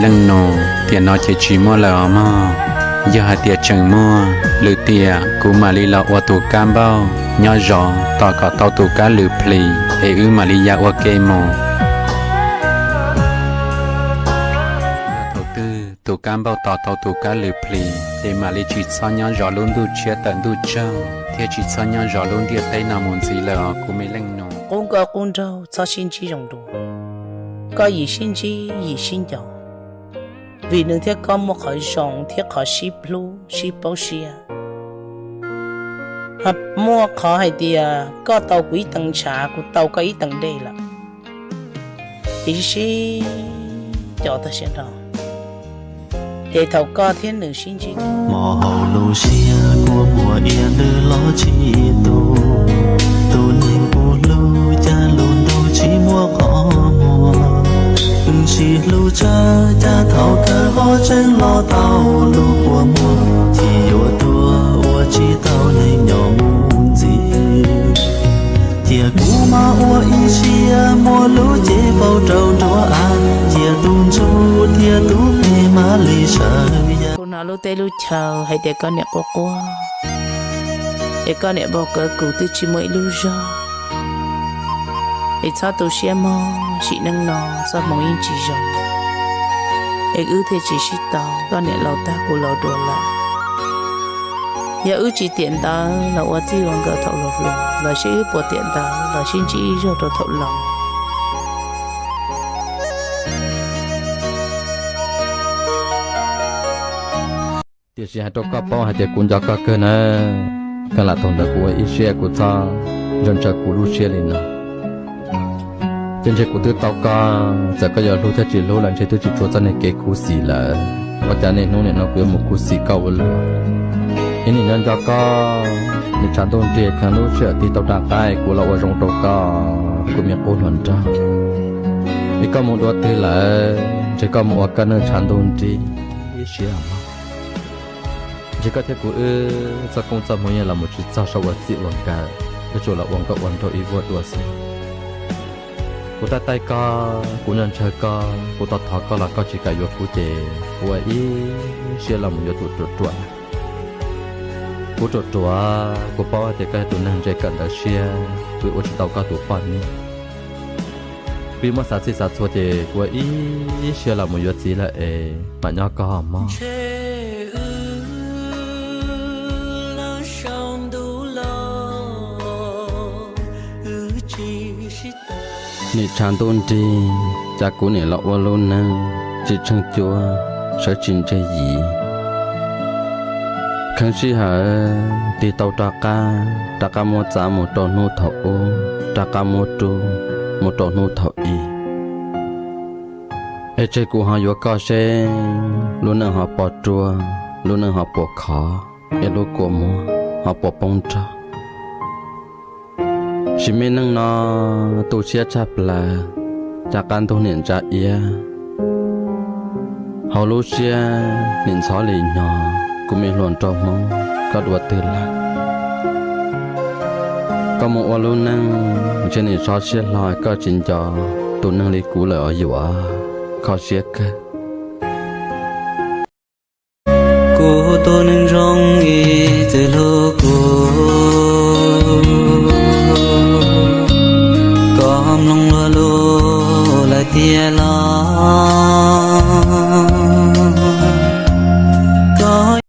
Leej nus, tiam no ces tsis muaj lawm os mog. Yog hais tias tseem muaj lwm tiam, kuv mam li los ua tus kab npauj nyob zov tos kom tau tus kab lwm plis es wb mam li ya ua ke mus. Thaum twg tus kab npauj tos tau tus kab lwm plis ces mam li tsis txhob nyob zov lub ntuj tshiab tawm ntuj tsaug thiab tsis txhob nyob zov lub ntiaj teb no mus ntxiv lawm os kuv me leej nus. Qub nkauj qub nraug txhob sib ntsib zoo dua. Koj yim sib ntsib yim sib nco, vim nws thiab koj muaj qhov zoo thiab qhov sib hlub sib paub siab. Muaj qhov hais tias koj tau kuv ib tee ntshav, kuv tau koj ib tee dej lawm, ces sib sib nco tag siab nrho. Ces thaum koj thiab nws sib ntsib, hmo hauv lub siab kua muag iab ntws los tsis tu. Tus neeg kuv hlub cas lub ntuj tsis muaj qhov muag. Wb sib hlub tshaj cas thaum kawg ho tseem los tau lub kua muag, cia yuav tuag ua tsis tau neeg nyob mus ntxiv. Cia kuv mam ua ib siab muaj lub cev paus rau nruab av, cia tus ntsuj thiab tus plig mam li sawv ya. Kuv hnov lub teb lub chaw hais tias koj niam quaj quaj, es koj niam npau kawv kuv twb tsis muaj ib lub zog. Es txhob tu siab mog, sim neej no txoj hmoov yeej tsis zoo, es wb thiaj tsis sib tau. Koj niam laus tag kuv laus dua lawm. Yog wb tsis tiam ntawd los ua txij ua nkawm thaum hluas hluas los seb wb puas tiam ntawd los sib ntsib ib zaug rau thaum laus. Tiam sis hais rau koj paub hais tias kuv nco koj kawg na. Koj lam thaum ntawd kuv ua ib siab kuv txhob ntshaw ntshaw kuv lub siab li no. Ces ntshe kuv twb tau koj, txawm koj yuav hlub thiab tsis hlub los ntshe twb tsis tshuav txoj niag kev khuv xim lawm. Ua cas niaj hnub nim no kuv yuav mus khuv xim koj ua luaj? Ib nim nco nco koj, nim tshav ntuj nrig kheev lub sij hawm tig tau rov qab kuv los ua zoo rau koj, kuv me qub hluas nraug. Es koj mus dua twg lawm? Ntshe koj mus ua koj neej tshav ntuj nrig ib siab mog. Ntshe koj thiab kuv wb txoj koob txoj hmoov yeej los mus tsis txog saum ua txij ua nkawm, wb tsuas los ua nkauj ua nraug ib vuag dua xwb. Kuv taij taij koj, kuv nco ntshaw koj, kuv thov thov koj los koj tsis kam yuav kuv ces kuv ua ib siab los mus yuav tus ruam ruam. Kuv ruam ruam, kuv paub hais tias koj yog tus neeg ntse kawm ntawv siab, kuv ua tsis tau koj tus poj niam. Kuv muab xav txhij xav txhua ces kuv ua ib siab los mus yuav txiv lawm es mam nyob koj mog. Nim tshav ntuj nrig, cas kuv nim los ua lub neej tsis tsheej cuab, sawv tsis ntse yim. Kheev sij hawm tig tau rov qab, rov qab muab txav mus rau hnub thaum ub, rov qab muab rub mus rau hnub thaum i. Es tseg kuv ho yuav koj seb lub neej ho puas ruaj, lub neej ho puas khov, es lub kua muag ho puas poob nrog. Sim me neej no tu siab tshaj plaws, cas qab ntug niam ntsa iab, hauv lub siab nim ntxhov li nyo, kuv me hluas nraug Hmoob koj dua twg lawm? Koj mus ua lub neej ntshe nim sov siab hlo koj tsis nco tus neeg li kuv lawm os yuav, kho siab kawg.